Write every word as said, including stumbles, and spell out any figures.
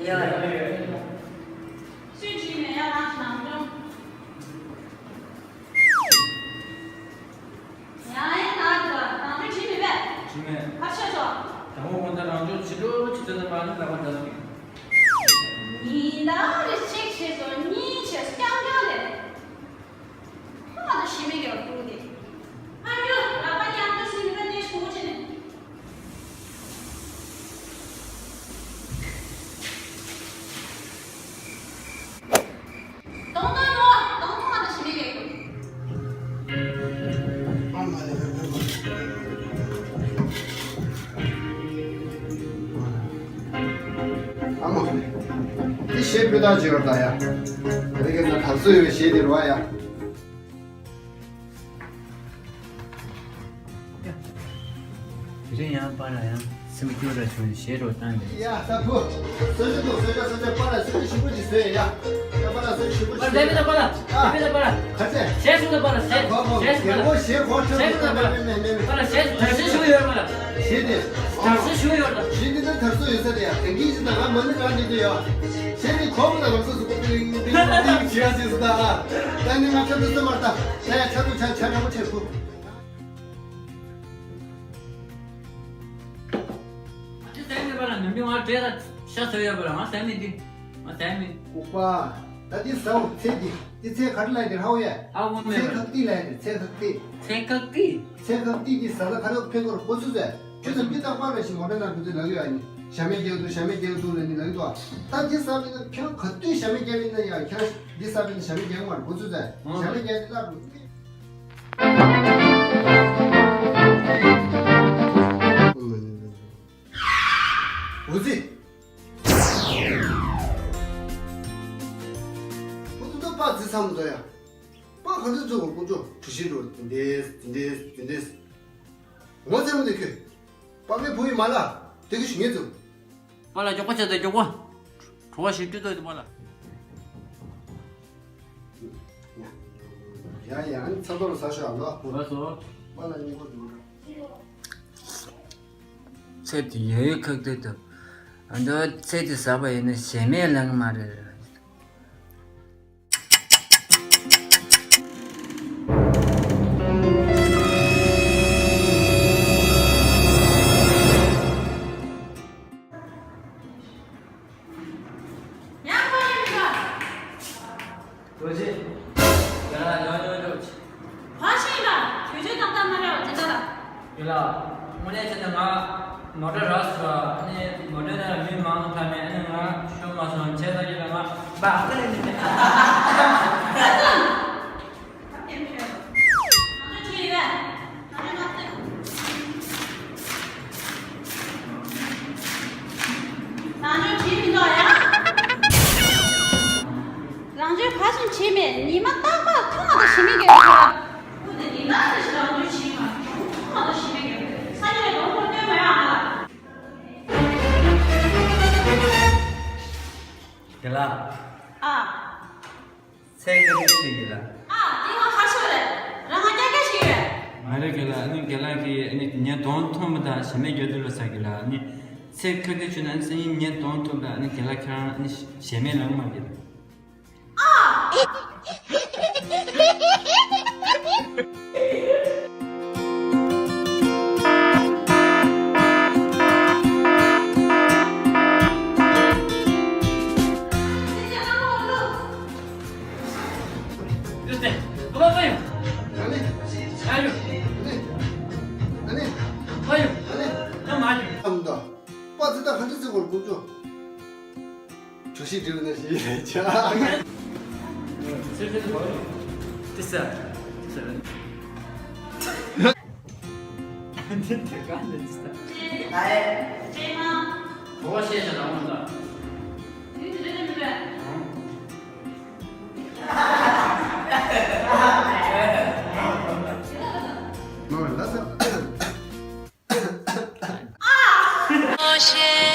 ཡ། སུས་བྲིས་མེད་ཡ། རང་ནང་སྦྱོང་། ཡ་ཡ། ད་ད་རང་ཚོས་བྲིས་མེད་པས། བྲིས་མེད། ཕར་ཆས་སོང་། དང་པོ་ཁོང་ཚོ་རང་སྦྱོང་བྱེད་འགྲོ་བྱེད་ཚོད་ནས་མ་ནི་ལག་པ་འདར་གི། ཉིན་ལྟར་གཅིག་བྱས་སོང་གཉིས་བྱས་སོང་རྐྱང་རྐྱང་རེད། ཁོ་ང་ཚོ་ཞི་མི་དགེ་བ་ཕྲུ་གུ་དེ། ཨ་ཡོ། ལག་པ་མཉམ་དུ་ཟིན་པ་ནས་ཞུ་བོ་བྱས་ནས། གདོང་གདོང་ཡོ། གདོང་གདོང་ང་ཚོ་ཞི་མི་དགེ་བ། ཨ་མ། འདི་གཞས་སྤུས་དག་ཅིག་ཡོད་ད་ཡ། རེ་ག་ན་དར་སྲོལ་ཡོད་པའི་གཞས་འདི་རེད་བ་ཡ། དེ་རིང་ཡང་པཱ་ལགས་ཡང་སེམས་སྐྱོ་ར་བྱུང་ཞེས་རོ་བཏང་ནས། ཡ་ས་བུ། གསོལ་ཇ་འདུག་གསོལ་ཇ་གསོལ་ཇ། པཱ་ལགས་གསོལ་ཇ་ཞིམ་པོ་ཅིག་བཟོས་ཡ། ཡ་པཱ་ལགས་གསོལ་ཇ་ཞིམ་པོ་ཅིག་བཟོས། པཱ་ལགས་པཱ་ལགས། ཨ། པཱ་ལགས་པཱ་ལགས། ག་ཚད། གཞས་གསུང་དང་པཱ་ལགས། གཞས། གོ་གོ། གཞས་གསུང་དང་པཱ་ལགས། རྒན་གོག་གཞས་གོ་ཁྲོད་དུ་གསུང་དང་པཱ་ལགས། མེ་མེ་མེ། པཱ་ལགས་གཞས་དར་སྲོལ་ཞུ་ཡོད་པཱ་ལགས། གཞས་དེ། དར་སྲོལ་ཞུ་ཡོད་ལགས། གཞས་འདི་ད་དར་སྲོལ་ཡོད་ས་རེད་ཡ། དེང་གི་གཞས་ད་ང་མ་ཎི་བགྲང་བསྡད་ཀྱི་ཡོད། གཞས་འདི་གོ་མ་ད་ལགས་སོ་སོ་སོ་ཏིང་ཏིང་ཏིང་ཏིང་བྱེད་ཡ་ཟེར་སོ་ད་ཨ། ད་ནི་ང་ཁྲ་ཏུ་སོ་མར་ད། ད་ཡ་ཁྲ་ཏུ་ཆ་ཆ་ར་མོ་ཆེ་ཁུ། ང་ཚོ་ཟས་མེད་པ་ལ་ནམ་རྒྱུན་ང་བྲེལ་ལ་ཤ་ཟོས་ཡོད་པ་ལ་ང་ཟས་མེད་འདི། ང་ཟས་མེད། ཨོ་པ། ད་འདི་ཟ་འོ་ཚེ་འདི། འདི་ཚེ་ག་རེ་ལབ་ཡ་འདི་ཧ་གོ་ཡ། ཧ་གོ་མེད་པ། ཚེ་ཁག་ཏི་ལབ་ཡ་འདི་ཚེ་ཁག་ཏི། ཚེ་ཁག་ཏི། ཚེ་ཁག་ཏི་འདི་ཟ་ས་ག་རེ་ཕན་གོ་ར་གོ་ཚུལ་ཟ། ཁྱོད་ཚོ་མི་རྟག་པར་རེ་ཞིག་མོ་ཊ་ནང་འགྲོ་དུས་ལབ་ཡོད་ཨ་ནི། ཞྭ་མེད་རྒྱག་འདུག་ཞྭ་མེད་རྒྱག་འདུག་ལབ་ནི་ལབ་འདུག་ད་འདི་ཟ་བས་ན་ཁྱོད་ག་དུས་ཞྭ་མེད་རྒྱག་ཡིན་ན་ཡང་ཁྱོད་འདི་ཟ་བས་ན་ཞྭ་མེད་རྒྱག་མ་རེད་གོ་ཚུལ་ཟ། ཞྭ་མེད་རྒྱག་ནི་སླར་འགྲོ། འུ་ཙི། ཁོ་ཚོ་ད་པ་ཙི་ཚང་མ་ཚོ་ཡ། པ་ག་ཚོད་ཚོད་གོ་ཀུ་ཅོ་གྲུ་བཞི་འགྲོ་དེ་འདྲས་དེ་འདྲས་དེ་འདྲས། ངོ་ཚ་མི་འདུག་ཁྱོད། པ་མའི་བུ་ཡིན་མ་ལ་དེ་གི་ཞུ་ངེས་ཚུ། པ་ལ་མགྱོགས་པོ་བྱས་ཏེ་མགྱོགས་པོ། བྲོ་བ་ཞིག་སྤྲོད་དོ་ཡོད་པ་ལ། ཡ་ཡ་ཨ་ནི་ཚ་ཐོར་ཟ་ཤོག་ཨ་ལོ། བ་སོ། པ་ལ་སྙིང་པོ་འདུག་ཚེ་འདི་ཡོད་ཡོད་ཁག་ཏུ་ཐུབ། ཨ་འདོད་ཚེ་འདི་ཟ་བ་ཡིན་ན་ཞེ་མེད་ལང་མ་རེད། ཡང་ཁོ་ཡིན་ཁ། རྡོ་རྗེ། ཡ་ལ་ཡོ་ཡོ་ཡོ། ཕ་ཤིང་ལ་དུས་ཚོད་ཏག་ཏག་མ་རེད་བ་དེ་ལྟ་ལ། ཡ་ལ། དངོས་གནས་བྱས་ན་ང་མོ་ཊ་རག་སོང་། ཨ་ནི་མོ་ཊ་ནང་ལ་མི་མང་ཐག་མེད། ཨ་ནི་ང་ཤོར་མ་སོང་བྱས་ཙང་ཡ་ལ་ང་བག་ལེབ་ནི་མེད། རང་ཚོའི་ག་ཞིག་བྱེད་མེད། ཉི་མ་རྟག་པར་ཐུང་བ་དང་ཞི་མི་དགེ་བ། ཁོ་དེ་ཉི་མ་རེ་ཞིག་རང་ཚོའི་བྱེད་མ་ཐུང་བ་དང་ཞི་མི་དགེ་བ། ས་ཉིན་ལ་ཡོང་ཁོ་སྟོན་མ་ཡོང་ཨ་ལ། དེ་ལ། ཨ། ཚེ་ག་རེ་ཞིག་ཡིན་ལ། ཨ། དེ་ང་ཧ་ཤོ་རེད། རང་ང་རྒྱ་སྐད་ཞིག་ཡོད། མ་རེད་རྒན་ལགས། ཨ་ནི་རྒན་ལགས་ཀྱིས་ཨ་ནི་ཉེན་གདོང་ཐུག་མི་དང་ཞེ་མེད་རྒྱག་དུས་ལ་ཟ་གི་ལ། ཨ་ནི་ཚེ་ཁ་སྐད་ཆུ་ན་ཨ་ནི་སང་ཉིན་ཉེན་གདོང་ཐུག་དང་ཨ་ནི་རྒན་ལགས་ཁྱེད་རང་ཨ་ནི་ཞེ་མེད་ལངས་མ་གི་ལ། ཨ། ཨ་མདའ། པ་ཙི་ད་ག་འདྲ་ཙི་གོར་ཀུ་ཅོ། གྲོ་ཞིག་འབྲི་བ་ན་ཞིག་ཡིན་ཆ། ཏི་ས། ཏི་ས། འདི་དེ་ག་འདི་ཏི་ས། ཨའི། གྲོ་བ་ཤེས་བྱ་དང་འོང་ད། འདི་འདི་འདྲ་འདྲ་མི་འདྲ། ཨང་། མ་ལ་ས།